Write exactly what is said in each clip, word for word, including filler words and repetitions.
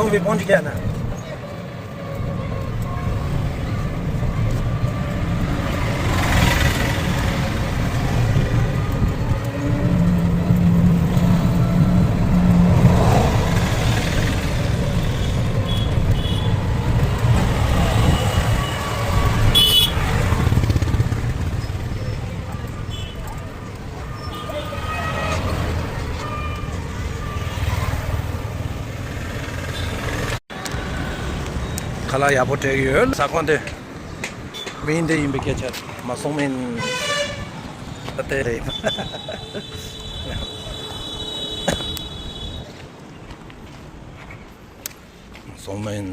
ཁོང་གི་ཕོན་ཅིག་ན། ཁ་ལག་ཡག་པོ་སྤྲད་ཡོད། ས་ཁོངས་དེ་མིང་འདི་ཡིན་པའི་སྐད་ཆ་མ་གསུངས་མིན། ད་དེ་རེད། མ་གསུངས་མིན།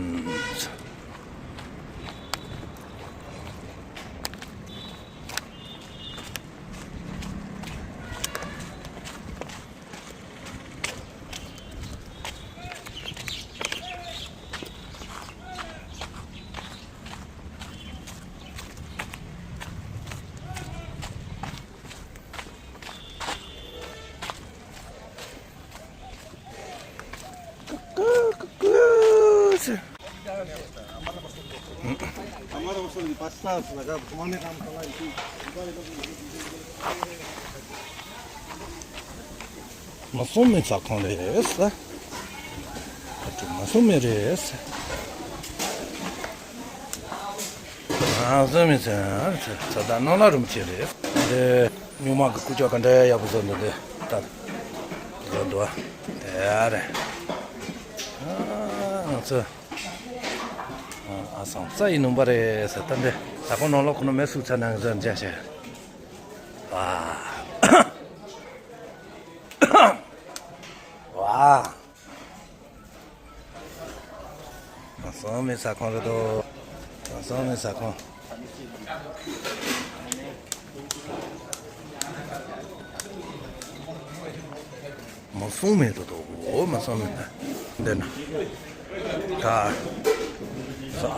མ་སོང་མེད་ས་ཁོངས་རེད་ས། མ་སོང་མེད་རེད་ས། ཨ་སོང་མེད་ས། ས་ད་ནང་ལ་རུམ་ཆེ་རེད། འདི་སྨྱུག་མ་གི་ཀུ་ཅོ་ག་འདྲ་ཡག་པོ་བཟོ་འདུག་འདི་ད་བཟོ་འདུག་དེ་རེད། ཨ་ང་ཚོ་ཨ་སང་ས་ཡི་ནུམ་པ་རེད་ས། ད་འདི་ད་ཁོ་ནང་ལོགས་ཁོ་ན་མེ་སུ་ཚ་ནང་ཟ་འཇའ་ཤེ། ཝ། ཝ། ང་སང་མེད་ས་ཁོངས་རེད་དོ། ང་སང་མེད་ས་ཁོངས། མ་སོང་མེད་དོ་དོ། འོ་མ་སོང་མེད་ན། འདི་ན། ད།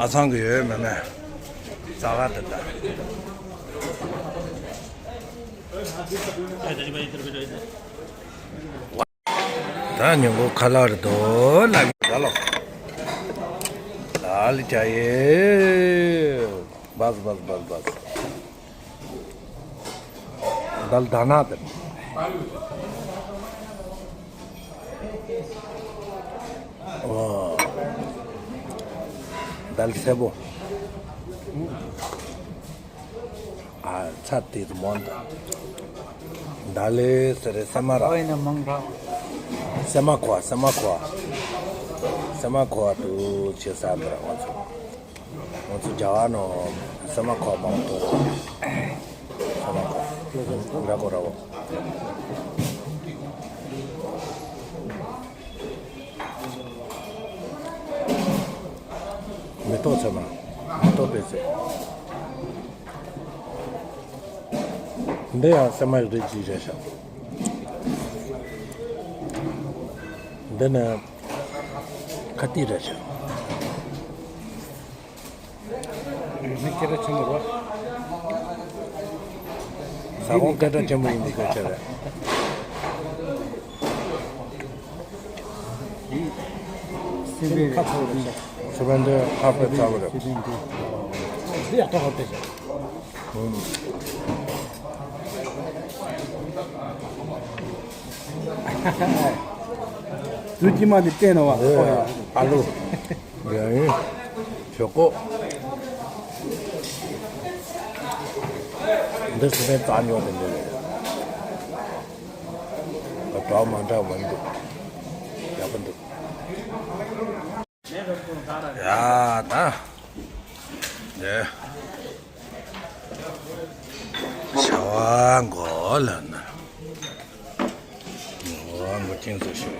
ཨ་ཚང་གི་ཡོད་མེད་མེད། ཙག་ལ་དེ་ད། ད་ཉིན་གུང་ཁ་ལག་རེད་དོ་ལ་ད་ལོ། ད་ལི་ཅ་ཡེ། བས་བས་བས་བས། ད་ལི་ད་ན་དེ། ཨོ། ད་ལི་སེ་པོ། ཨ་ཚ་དེ་ཚོ་མོན་དུ། ད་ལེ་ཟེར་རེ་སེ་མ་ར། ཨོ་ཡིན་ན་མང་དྲགས། སེ་མ་ཁོ་སེ་མ་ཁོ། སེ་མ་ཁོ་དུ་ཆེ་ས་འདི་ར་ང་ཚོ། ང་ཚོ་རྒྱ་གར་ནང་སེ་མ་ཁོ་མང་དུ། སེ་མ་ཁོ། ར་གོ་ར་བོ། མེ་ཏོག་ཚོད་མ། མེ་ཏོག་པེ་ཚེ། འདི་ཡང་སེ་མ་རེ་ཅིག་རེད་ཤག་འདི་ནི་ཁ་ཏི་རེད་ཤག་མི་སྐད་གྲགས་ཆེན་པོ་རེད། ས་ཁོངས་སྐད་གྲགས་ཆེན་པོ་ཡིན་པའི་སྐད་ཆ་རེད། སི་པན་ཁ་ཚ་བོ་རེད་ཤག་སི་པན་འདི་ཁ་དཔེ་ཚ་བོ་རེད། སི་པན་འདི། འདི་ཡག་ཐོག་ཧོ་ཏེ་ཤག་ཨུམ། དུས་ཀྱི་མ་ནི་བལྟས་ན་བ། ཨ་ལུ། ཡ་ཡིན། ཞོག་ཁོག་འདི་སི་པན་རྩ་ཉོ་དེ་འདི་རེད། འདྲ་མ་འདྲ་མི་འདུག་ཡག་པོ་འདུག་ཡ་ད། ཡ། བྱ་བ་མགོ་ལ་ན། མགོ་མགོ་ཅན་ཚོ་ཞིག་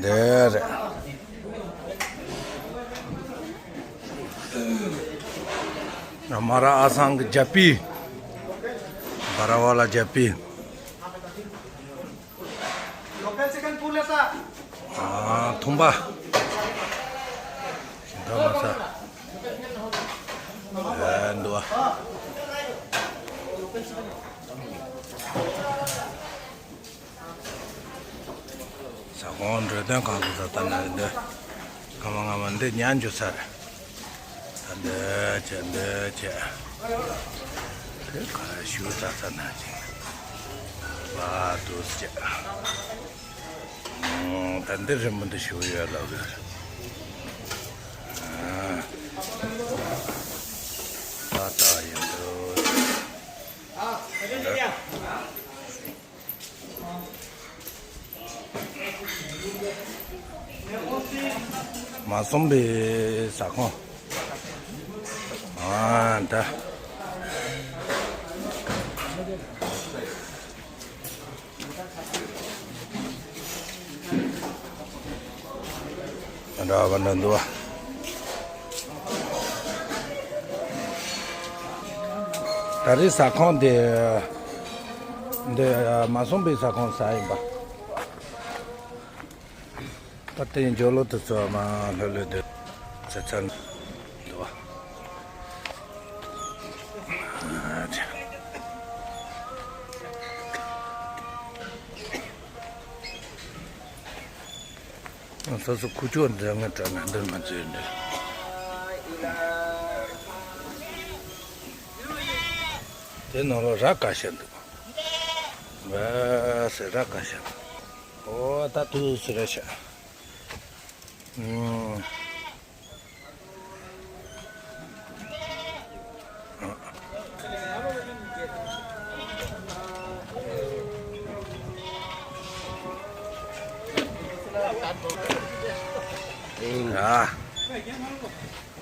འདི་རེད། མ་ར་ཨ་སང་གི་རྒྱ་པི། བ་ར་བ་ལ་རྒྱ་པི། ཨ། ཐུམ་པ། ཞིང་ཁ་མ་ས། ཨེ་འདུག་ཨ། གོང་འགྲོ་དོན་གང་དུ་ད་ལྟ་ན་འདི་སྔ་མ་སྔ་མ་འདི་ཉན་རྒྱུ་ཚར། ད་འདི་བྱས་འདི་བྱས། དེ་ག་ཞུ་ད་ཚར་ན་ཅིག་བ་དུ་བྱས། ད་འདི་རིན་པོ་འདི་ཞུ་ཡོད་ལ་གི། ད་ད་ཡོད་དོ། མ་སོང་པའི་ཟ་ཁང་། ཨ་ད། འདྲ་བ་འདྲ་འདུག་བ། ད་རེས་ཟ་ཁང་དེ་འདི་མ་སོང་པའི་ཟ་ཁང་ཟ་ཡིན་པ། ད་ལྟའི་འཇོ་ལོ་དུ་ཚོ་མ་ལྷོད་ལྷོད་དུ་ཚེ་ཚན་འདུག་བ། སོ་སོ་ཁུ་ཅོ་འདི་ང་དྲ་ན་འདིར་མ་འཛུལ་འདི། དེ་ནང་ལོ་ར་ཀ་ཤ་འདུག་ཨ་སེ་ར་ཀ་ཤ་འདུག་ཨོ་ད་དུ་སེ་ར་ཤ། ཨུམ། ཨ།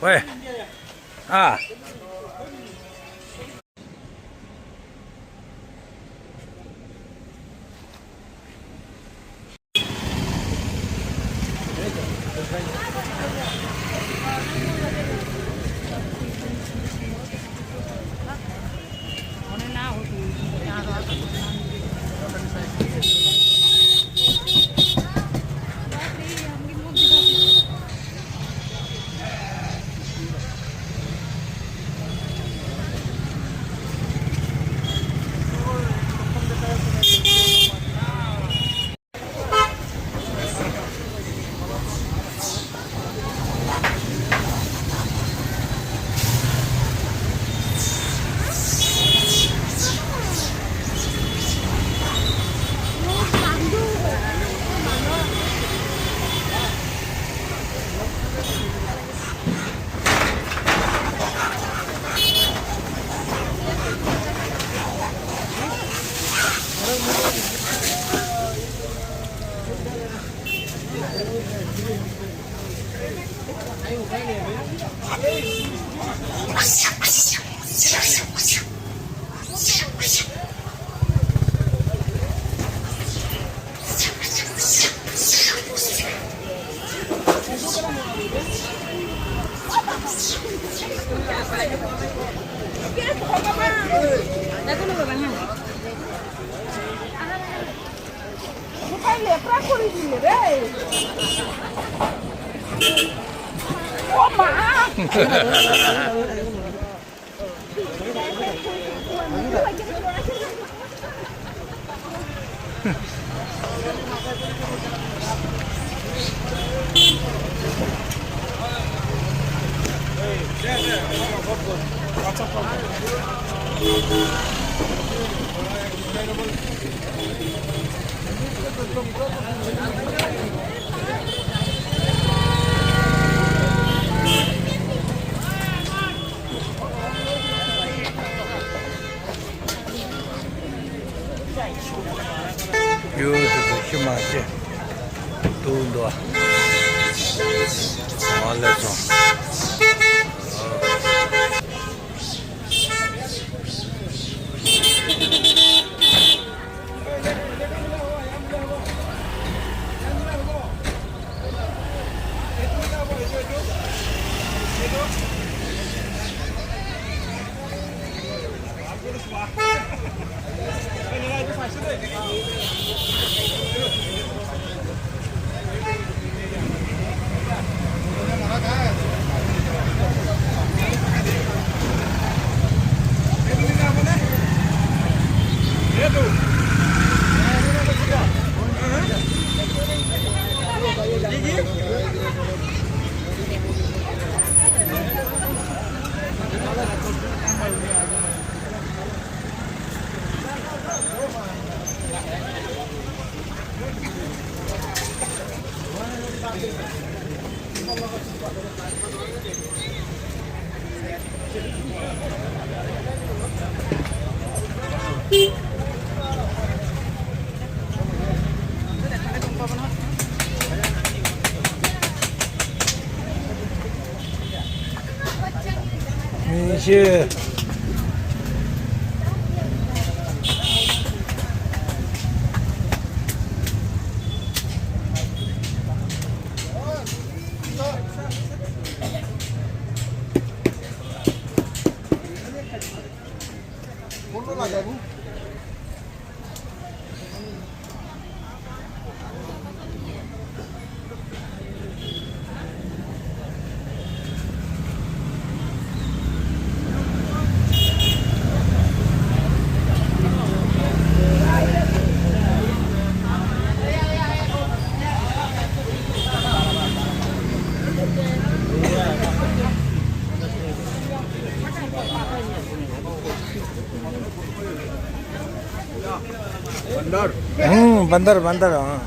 ཝེ། ཨ། ཡུལ་དུ་ཤི་མ་ཤི་འདུག་འདུག་ཨ་ལས་སོང་། མི་ཤེས། हम्म, बंदर, बंदर, हाँ।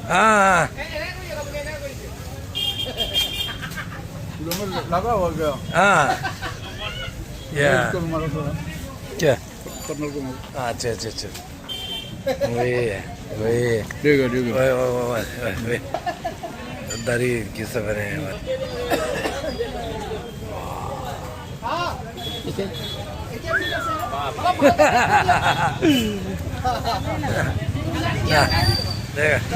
हाँ, हाँ। लगा हुआ क्या? हाँ। या। इसको मारो थोड़ा। क्या? कर्नल को मारो। अच्छा, अच्छा, अच्छा। वही है, वही है। ठीक है, ठीक है। वही, वही, वही, वही, वही। दाढ़ी किससे बने हैं? देखा।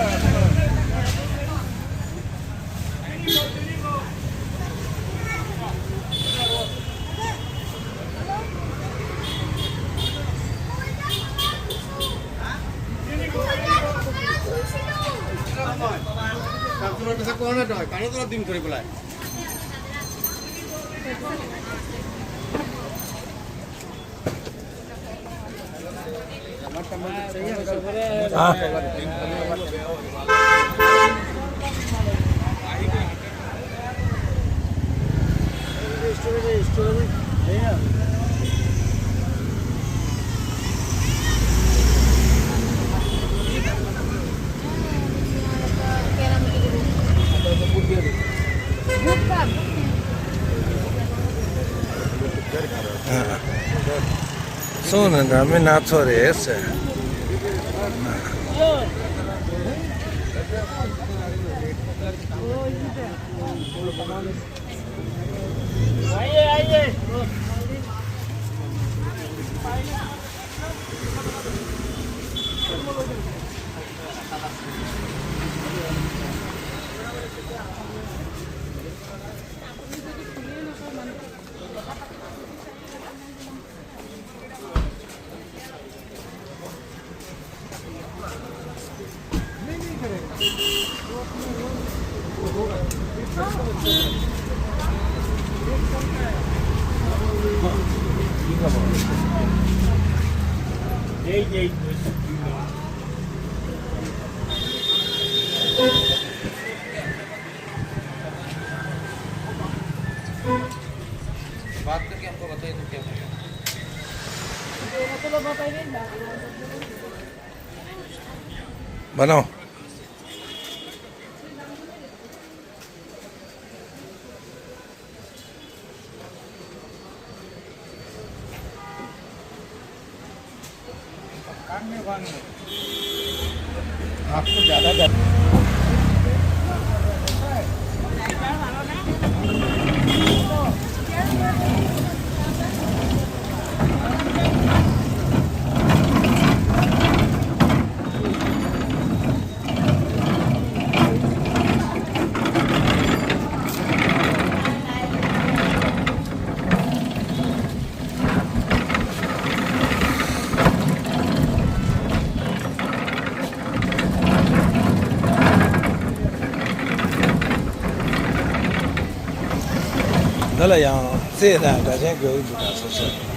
हाँ। སོང་ན་འདྲ་མིན་སྣ་ཚོགས་རེད་ཟེར། बात करके हमको बताइए तो क्या करें? बनाओ। आपको ज्यादा ज्यादा འདི་ལ་ཡང་རྩེ་དང་སྒྲ་གཅན་དགོས་ཀྱི་འདུག་ད་སོ་སོ།